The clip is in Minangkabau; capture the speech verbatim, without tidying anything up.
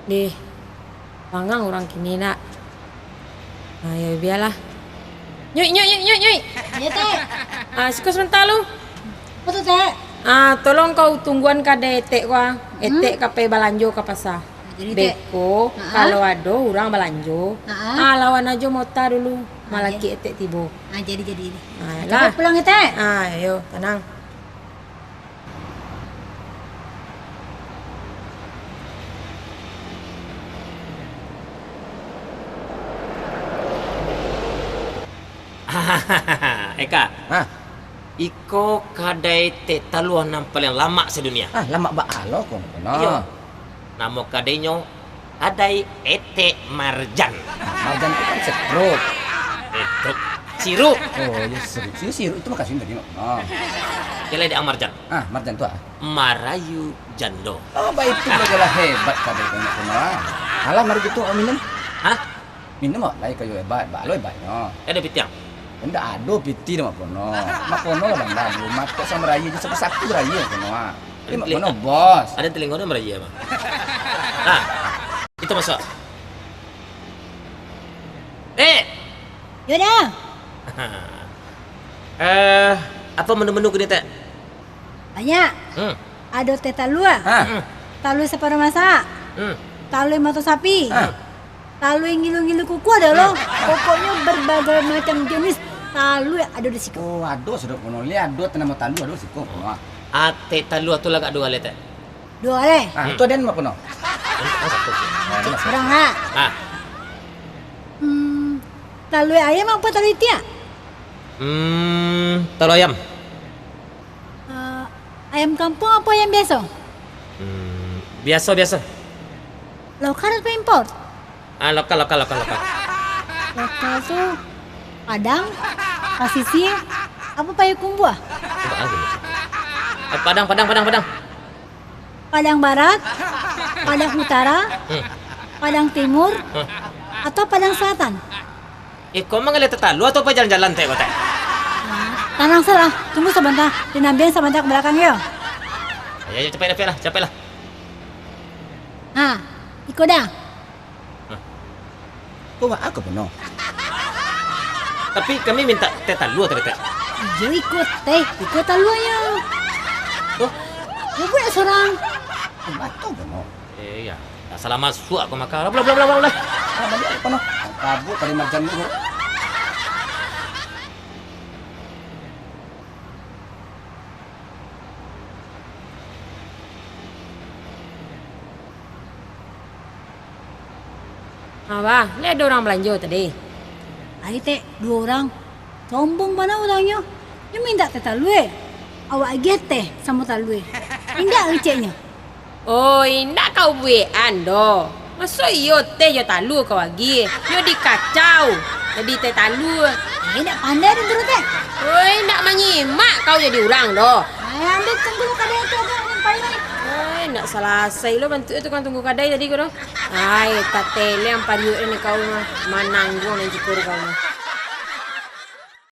Deh, bangang urang kini nak. Ah, yo, bialah. Nyuik, nyuik, nyuik, nyuik, nyuik. Iyo, Tek. Ah, siko sabanta lu. Apo tu, Tek? Ah, tolong kau tungguan kadai Etek ko, ah. Hmm? Etek ka pai balanjo ka pasa. Jadi, Tek. Beko, ha-ha, kalau ado urang balanjo, ha-ha, ah, lawan ajo mota dulu, ah, malaki Etek tibo. Ah, jadi, jadi. Ah, lah. Cepet pulang, Tek. Ah, yo, tanang. Eka. Hah? Iko kadai teh talua nan paliang lamak sadunia. Ah, lamak baa lo ko, no? Iyo. Namo kadainyo Kadai Etek Marjan. Marjan tu kan sirup. Sirup. Sirup. Oh, iyo, sirup. Sirup, sirup itu makasih tadi, no. Ah. Jalai dek ang Marjan. Ah, Marjan tu, ah. Marayu jando. Oh, baitu lah, hebat kadai tu, no. Alah, mari kito minum. Hah? Minum, Mak. Lai kayo hebat, baa lo hebatnyo. Ado piti ang? Indak ado piti doh, Mak Pono. Mak Pono lah banda dulu, matok samo rayu jo saku-saku rayu, Mak Pono, ah. Jadi, Mak Pono bos. Ado talingo doh marayu, Mak. Nah, kito masuak. Eh! Yo dah. Eh, apo menu-menu kini, Tek? Banyak. Hmm. Ado teh talua. Ha. Talua saparo masak. Hmm. Talua mato sapi. Ha. Talua ngilu-ngilu kuku ado lo. Hmm. Pokoknyo berbagai macam jenis talua ado di siko. Oh, ado sudah kono. Li ado teh namo talua ado siko kono. Ah, teh talua tu lagak duo alai, Tek. Duo alai? Ah, hmm, tu den mak kono. Surang lah. Ah. Hmm, talua ayam apo talua itiak? Hmm, talua ayam. Eh, ayam kampuang apo ayam biaso? Hmm, biaso, biaso. Lokal atau impor? Ah, lokal, lokal, lokal, lokal. Lokal tu Padang, Pasisia, apo Payakumbuah? Coba lagi. Eh, Padang, Padang, Padang, Padang. Padang Barat, Padang Utara, hmm, Padang Timur, hmm, atau Padang Selatan? Eh, kau manggaleh teh talua atau pai jalan-jalan, Tek, kau, Tek? Ah, tanang salah. Tunggu sabanta. Dinambiang sabanta ka balakang, yo. Ayo, ayo, capek lah, capek lah, capek lah. Ha, iko dah. Hah? Kau buat apa, Pono? Tapi kami minta teh talua tadi, Tek. Iyo, iko teh, iko taluanyo. Oh? Kau buat surang. Eh, batua, Pono. Eh, iyo. Dah salah masuak kau makan. Lah, lah, lah, lah, lah, lah. Ah, baliak, Pono. Kabur tadi macam tu. Ha, bah, lai ado urang balanjo tadi? Lai, Tek, duo urang. Sombong bana urangnyo. Nyo mintak teh talua. Awak agiah teh samo talua. Indak keceknyo. Oh, indak ka ubuekan doh. Maso iyo teh jo talua ka agiah? Nyo dikacau jadi teh talua. Eh, indak pandai den tu, Tek. Oi, indak manyimak kau jadi urang doh. Ai, ambiak tunggu kadai tu, Abang, ambiak pai, ai. Ai, indak salasai lo bantuak tukang tunggu kadai tadi ko doh. Ai, tateleang pariuak ni kau mah, manangguang nan cukur kau mah.